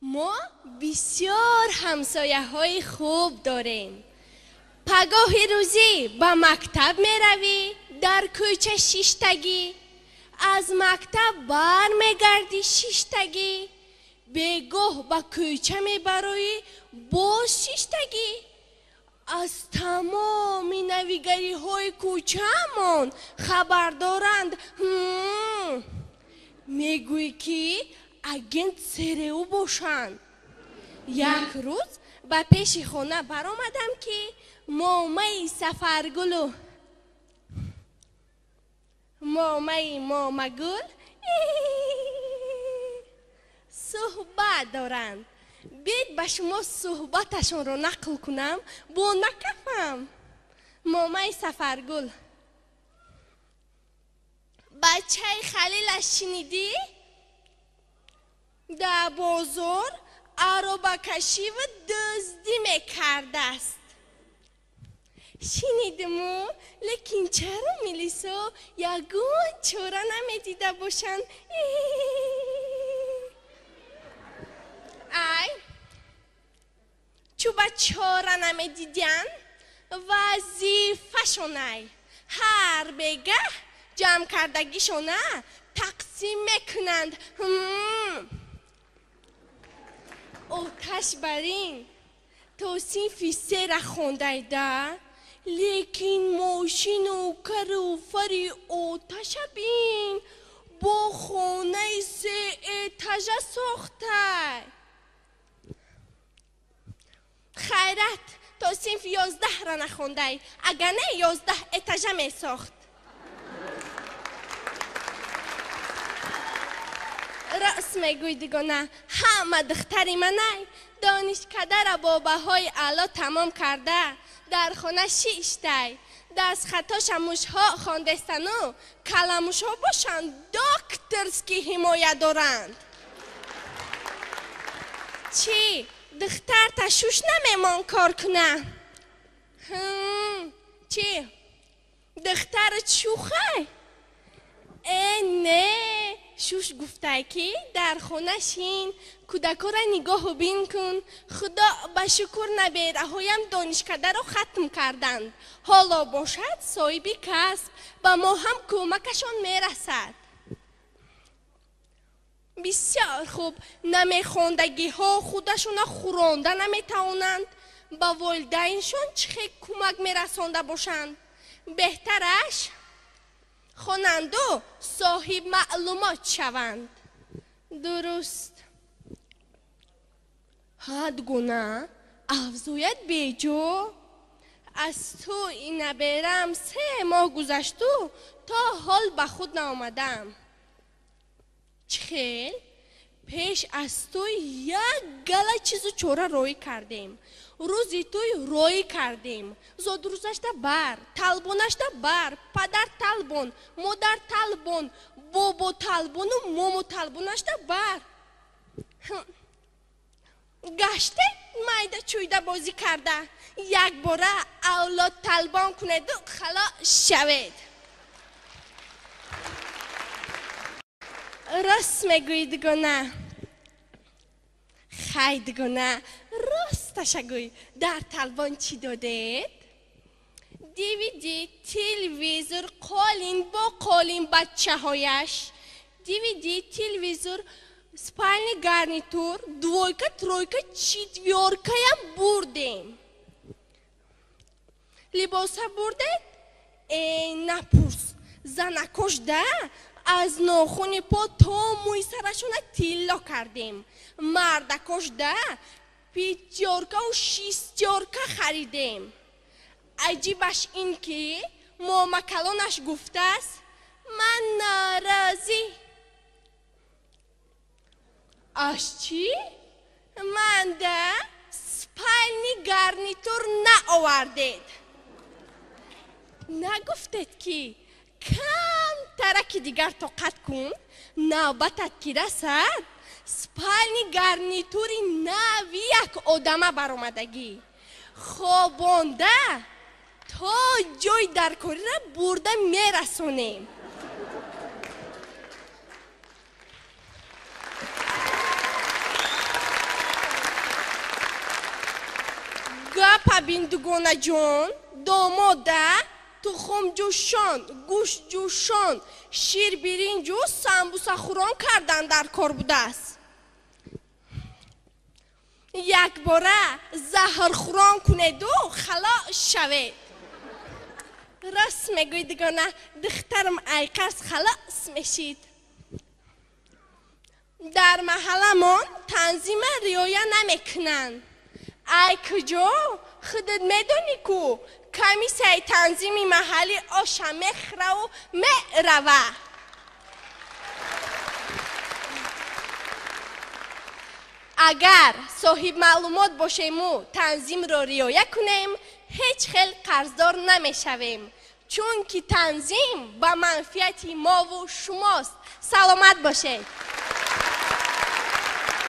Мо бисёр ҳамсояҳои хуб дорем. Пагоҳи рӯзӣ ба мактаб меравӣ, дар кӯча шиштагӣ, аз мактаб бармегардӣ шиштагӣ, бегоҳ ба кӯча мебароӣ боз шиштагӣ. Аз тамоми навигариҳои кӯчаамон хабар доранд. Мегӯӣ ки агент ЦРУ бошанд. Як рӯз ба пеши хона баромадам, ки момаи Сафаргулу момаи Момагул суҳбат доранд. Бед ба шумо суҳбаташонро нақл кунам, бо накафам. Момаи Сафаргул: бачаи Халилаш шинидӣ? Дар бозор аробакашиву дуздӣ мекардааст. Шинидиму, лекин чаро милисо ягон чора намедида бошанд? Ай, чӯ ба чора намедидянд, вазифашонай ҳар бегаҳ ҷамъкардагишона тақсим мекунанд. Оташ бар ин то синфи сера хондайда, лекин мошину кару фари оташа бин, бо хонаи сеэтажа сохтай. Хайрат, то синфи 11-ра нахондай, агар не 11 этажа месохт. Рост мегӯй, дигона, ҳама духтари манай донишкадара бо баҳои аъло тамом карда, дар хона шиштай. Дастхатоша мушҳо хонdeстану каламушҳо бошанд докторский ҳимоя доранд. Чӣ, духтарта шуш намемон кор куна? Чӣ, духтарат шухай? Э, не, шуш гуфтай ки дар хона шин, кӯдакора нигоҳу бин кун. Худо ба шукр, набераҳоям донишкадаро хатм карданд. Ҳоло бошад соҳиби касб, ба мо ҳам кӯмакашон мерасад. Бисёр хуб, намехондагиҳо худашона хӯронда наметавонанд, ба волидайншон чӣ хел кӯмак мерасонда бошанд? Беҳтараш хонанду соҳиб маълумот шаванд. Дуруст. Ҳадгуна афзояд беҷо. Аз тӯи наберам 3 моҳ гузашту то ҳол ба худ наомадам. Чӣ хел? Пеш аз тӯй як гала чизу чора роӣ кардем. Рӯзи тӯй роӣ кардем. Зодрӯзашда бар, талбонашда бар, падар талбон, модар талбон, бобо талбону момо талбонашда бар. Гаште майда чӯйда бозӣ карда, якбора авлод талбон кунеду халос шавед. Рост мегӯӣ, дигона. Хай, дигона, росташа гӯй, дар талбон чӣ додед? DVD, телевизор, қолин бо қолин бачаҳояш, DVD, телевизор, спальный гарнитур, двойка, тройка, четвёркаям бурдем. Либоса бурдед? Э, напурс, занакош да аз нохуни по то мӯи сарашона тилло кардем. Мардакош да пятёркаву шестёрка харидем. Аҷибаш ин ки момакалонаш гуфтааст: ман норозӣ. Аз чӣ? Ман да спальный гарнитур наовардед. Нагуфтед ки камтараки дигар тоқат кун, навбатат ки расад, спальный гарнитури нави як одама баромадагӣ. Хобонда то ҷои даркориро бурда мерасонем. Гапа бин, дугонаҷон, домода тухмҷӯшон, гӯштҷӯшон, ширбиринҷу самбусахӯрон кардан дар кор будааст. Якбора заҳрхӯрон кунеду халос шавед. Рост мегӯй, дугона, духтарам айқарз халос мешид. Дар маҳалламон танзима риоя намекунанд. Ай куҷо, худат медонӣ ку, комиссияи танзими маҳаллӣ оша мехӯраву мерава. Агар соҳибмаълумот бошему танзимро риоя кунем, ҳеҷ хел қарздор намешавем, чунки танзим ба манфиати мову шумост. Саломат бошед.